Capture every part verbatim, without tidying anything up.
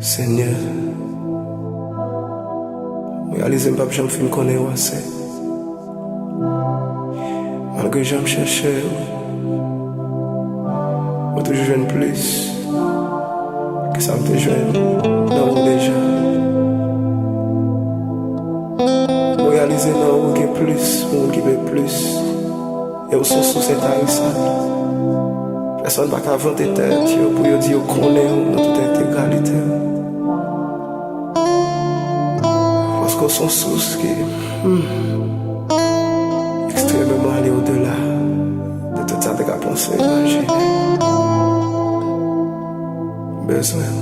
Senyè, m reyalize m p ap janm fin konnen ou ase. Malgre jan m chèche ou, mwen toujou jwenn plis ke sa m te jwenn nan ou deja. Mwen reyalize nan ou gen plis pou moun ki vle plis. E ou se yon sous entarisab. Pèsonn pa ka vante tèt yo pou yo di yo konnen w nan tout entegralite w. Paske w se yon sous ki, hmm, ekstrememan ale odela de tout sa te ka panse, imajine. Bezwen.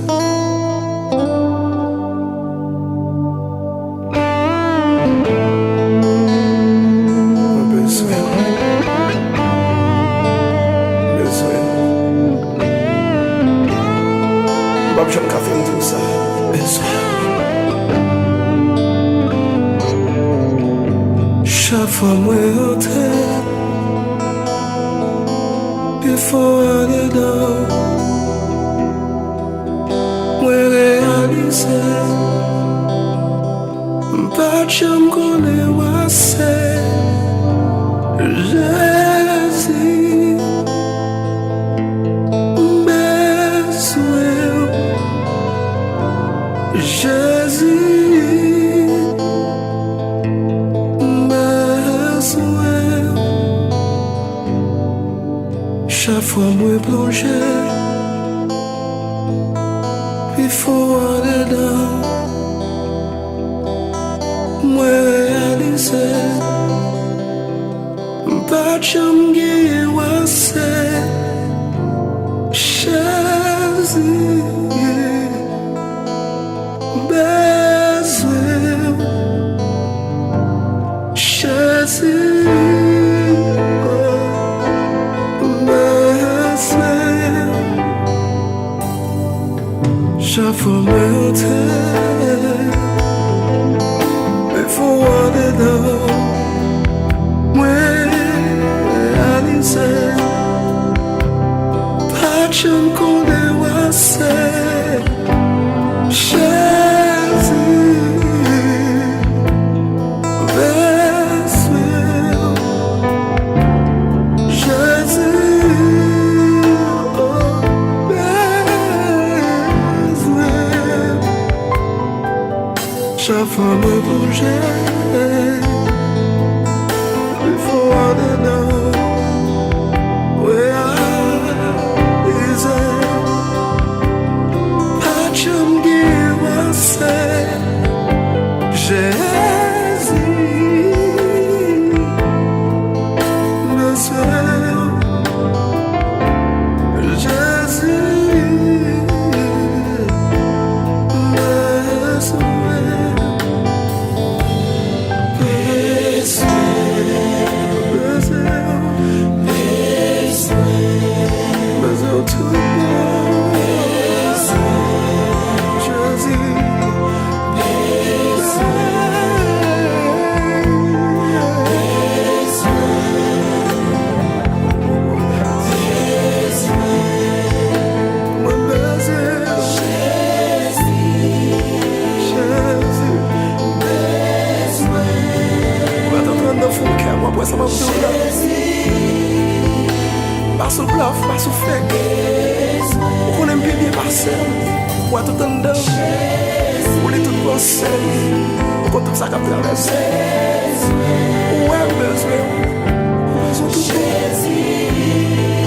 Mwen bezwen. Bezwen. M p ap janm ka fin di w sa. Bezwen. Chak fwa mwen antre pi fon andedan, mwen reyalize m pa t janm konnen w ase. Jezi, m bezwen w. Jezi, m bezwen w. Chak fwa mwen plonje pi fon andedan, mwen reyalize m pa t janm genyen w ase. Jezi, bezwen w. Jezi, oh, bezwen w. Chak fwa mwen antre pi fon andedan, mwen reyalize pa t janm konnen w ase. Jezi, bezwen w. Jezi, oh, bezwen w. Chak fwa mwen plonje pi fon andedan, mwen reyalize pa t janm genyen w ase. Jezi, m bezwen w. Jezi, m bezwen w. Bezwen, bezwen, bezwen w tout bon. Jezi, bezwen, bezwen. Mwen bezwen w. Jezi, Jezi, bezwen. Ou mèt antre anndan fon kè m, w ap wè sa m ap di w la. Pa sou blòf, pa sou fake. Ou konnen m pi byen pase m. Ou wè tout anndan m. Ou li tout panse m. Ou konn tout sa k ap travèse m. Ou wè m bezwen w. Ou bezwen w tout bon.